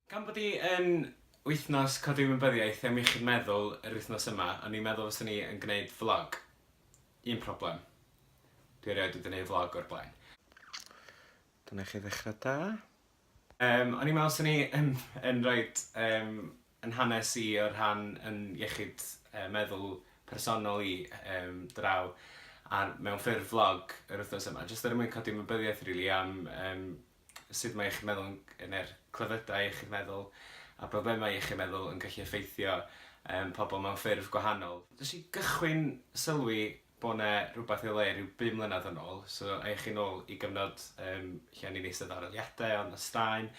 Gan bod hi yn wythnos codi ymwybyddiaeth am iechyd meddwl yr wythnos yma, o'n i'n meddwl fyswn i yn gwneud vlog. Un problem. Dwi erioed wedi gwneud vlog o'r blaen. Dyna chi ddechrau da. Yym, o'n i'n meddwl 'swn i yn yn rhoid yym 'yn hanes i o rhan 'yn iechyd yy meddwl personol i yym draw ar mewn ffurf vlog yr wythnos yma, jyst er mwyn codi ymwybyddiaeth rili am yym sut mae iechyd meddwl yn neu'r clefydau iechyd meddwl a broblemau iechyd meddwl yn gallu effeithio yym pobl mewn ffurf gwahanol. Nes i gychwyn sylwi bod 'na rhywbeth o'i le rhyw bum mlynedd yn ôl, so ewch chi nôl i gyfnod yym lle o'n i'n eistedd ar arholiadau, oedd 'na straen,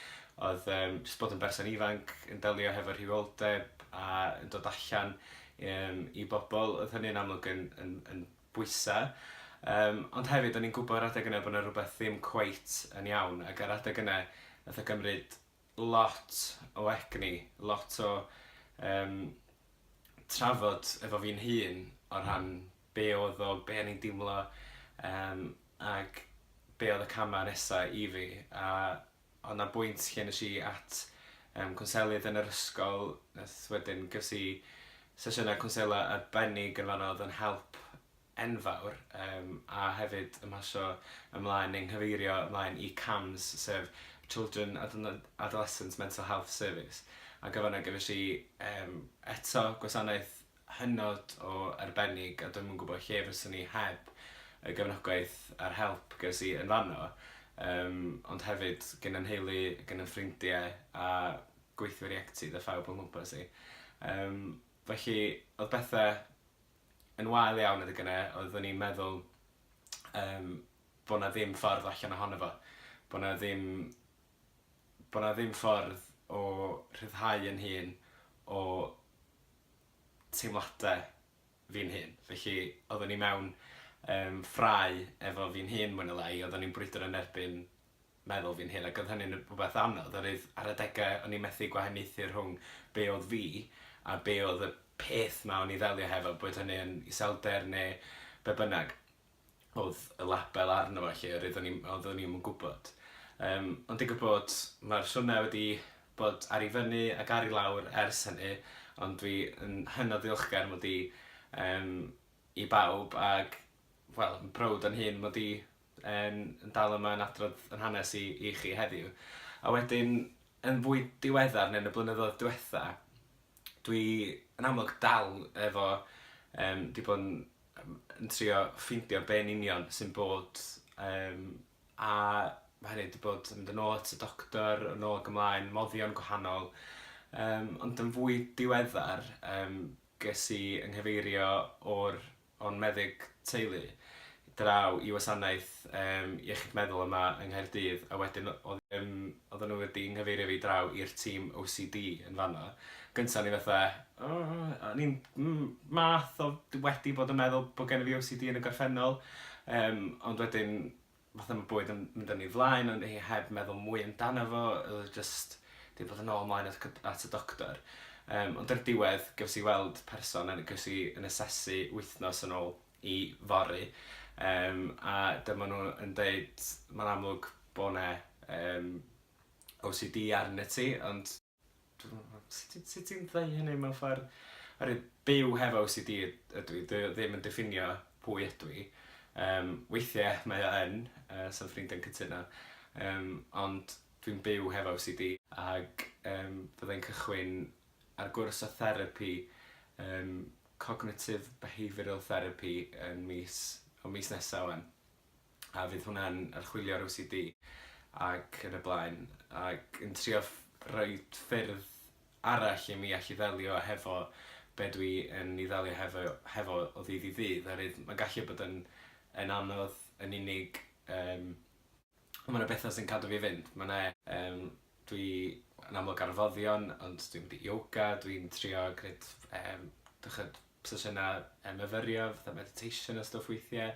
oedd yym jyst bod yn berson ifanc yn delio hefo rhywioldeb a yn dod allan yym i bobl, oedd hynny'n amlwg yn yn yn bwysau. Yym ond hefyd o'n i'n gwybod ar adeg yna bod 'na rywbeth ddim cweit yn iawn ac ar adeg yna nath o gymryd lot o egni, lot o yym trafod efo fi'n hun o rhan be oedd o, be o'n i'n deimlo yym ac be oedd y camau nesa i fi a oedd 'na bwynt lle nes i at yym cwnselydd yn yr ysgol, nath wedyn ges i sesiynau cwnsela arbennig yn fan'na oedd yn help enfawr yym a hefyd yn pasio ymlaen neu'n nghyfeirio ymlaen i CAMHS sef Children and Adolescent Mental Health Service ac yn fan'na gefais i yym eto gwasanaeth hynod o arbennig a dwi'm yn gwybod lle fyswn i heb y gefnogaeth a'r help ges i yn fanno yym ond hefyd gin 'y nheulu, gin 'y ffrindiau a gweithwyr ieuenctid a phawb o ngwmpas i. Yym felly oedd pethe yn wael iawn adeg yna, oeddwn i'n meddwl yym bod 'na ddim ffordd allan ohono fo, bod 'na ddim bod 'na ddim ffordd o rhyddhau 'yn hun o teimladau fi'n hun. Felly oeddwn i mewn yym ffrae efo fi'n hun mwy neu lai, oeddwn i'n brwydro yn erbyn meddwl fi'n hun ac oedd hynny'n rhywbeth anodd oherwydd ar adegau o'n i'n methu gwahaniaethu rhwng be oedd fi a be oedd y peth 'ma o'n i'n ddelio hefo, boed hynny yn iselder neu be bynnag oedd y label arno fo 'lly oherwydd o'n i'm oeddwn i'm yn gwybod. Yym ond digwydd bod ma'r siwrne wedi bod ar i fyny ac ar i lawr ers hynny ond dwi yn hynod ddiolchgar mod i yym i bawb ag wel yn prowd o'n hun mod i yn yn dal yma yn adrodd 'yn hanes i i chi heddiw. A wedyn yn fwy diweddar neu yn y blynyddoedd diwetha dwi yn amlwg dal efo yym 'di bod yn yn trio ffeindio be yn union sy'n bod yym a ma' hynny 'di bod yn mynd yn ôl at y doctor, yn ôl ac ymlaen, moddion gwahanol yym ond yn fwy diweddar yym ges i 'y nghyfeirio o'r o'n meddyg teulu draw i wasanaeth yym iechyd meddwl yma yng Nghaerdydd a wedyn oedd yym oedden nhw wedi nghyfeirio fi draw i'r tîm OCD yn fan'na. Gynta o'n i fatha o o'n i'n m- math o wedi bod yn meddwl bod genna fi OCD yn y gorffennol yym ond wedyn fatha ma' bywyd yn mynd yn ei flaen o'n i heb meddwl mwy amdano fo, oedd o jyst 'di bod yn ôl ymlaen at at y doctor. Yym ond o'r diwedd ges i weld person a ges i 'yn asesu wythnos yn ôl i fory yym a dyma nhw yn deud mae'n amlwg bo' 'ne yym OCD arnat ti ond Sut ti sut ti'n ddeu hynny mewn ffordd... Oherwydd byw hefo OCD ydw i, dydy o ddim yn diffinio pwy ydw i. Yym weithiau mae o yn, yy 'sa'n ffrindiau'n cytuno, yym ond dwi'n byw hefo OCD. Ac yym fydda i'n cychwyn ar gwrs o therapi yym cognitive behavioural therapy yn mis... o mis nesa 'wan. a fydd hwnna'n archwilio'r OCD ac yn y blaen ac yn trio rhoi ffyrdd arall i mi allu ddelio hefo be dwi yn ei ddelio hefo hefo o ddydd i ddydd oherwydd mae'n gallu bod yn yn anodd, yn unig yym ond ma' 'na betha sy'n cadw fi fynd. Ma' 'na yym dwi yn amlwg ar foddion ond dwi'n mynd i yoga, dwi'n trio gwneud yym dych sesiynau yy myfyrio, fatha meditation a stwff weithiau.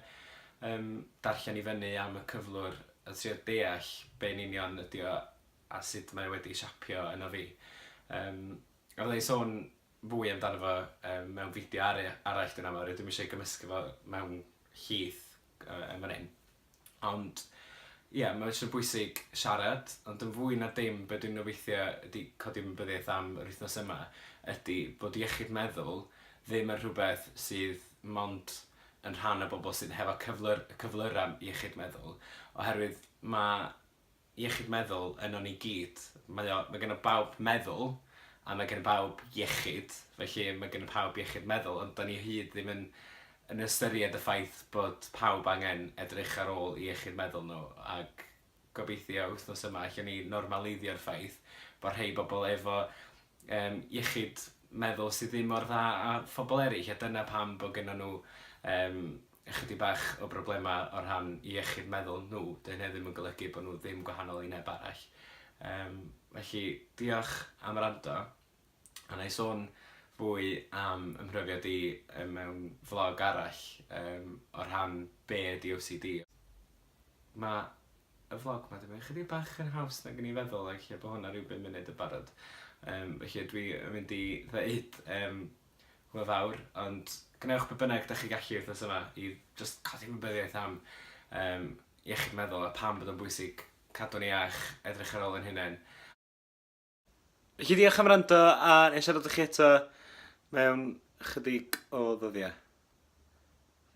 Yym, darllen i fyny am y cyflwr a trio deall be yn union ydy o a sut mae o wedi siapio yno fi. Yym, a fydda i'n sôn fwy amdano fo yym mewn fideo arall dwi'n aml, oherwydd dwi'm isio ei gymysgu fo mewn llith yy yn fan hyn. Ond Ie, mae jyst yn bwysig siarad, ond yn fwy na dim be dwi'n obeithio ydy codi ymwybyddiaeth am yr wythnos yma ydy bod iechyd meddwl ddim yn rhywbeth sydd mond yn rhan o bobl sydd hefo cyflwr, cyflyrau iechyd meddwl, oherwydd mae iechyd meddwl ynon ni gyd. Mae o, mae gen bawb meddwl a mae gen bawb iechyd, felly mae gen pawb iechyd meddwl, ond 'dan ni o hyd ddim yn yn ystyried y ffaith bod pawb angen edrych ar ôl eu iechyd meddwl nhw, ac gobeithio wythnos yma allwn ni normaleiddio'r ffaith bod rhei bobl efo yym iechyd meddwl sydd ddim mor dda â phobl eraill, a dyna pam bod gennyn nhw yym ychydig bach o broblemau o rhan iechyd meddwl nhw. Dyw hynna ddim yn golygu bod nhw ddim gwahanol i neb arall. Yym felly diolch am wrando. A wna i sôn fwy am 'y mhrofiad i mewn vlog arall yym o rhan be ydy OCD. Ma' y vlog 'ma 'di mynd chydig bach yn haws nag o'n i'n feddwl a ella bo' hwnna ryw bum munud yn barod. Yym felly dwi yn mynd i ddeud yym hwyl fawr ond gwnewch be bynnag dach chi'n gallu wythnos yma i jyst codi ymwybyddiaeth am yym iechyd meddwl a pam bod o'n bwysig cadw'n iach, edrych ar ôl ein hunain. Felly diolch am wrando a wna i siarad â chi eto mewn chydig o ddyddiau.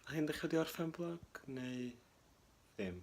Mae hyn ddechrau di orffen blog neu ddim?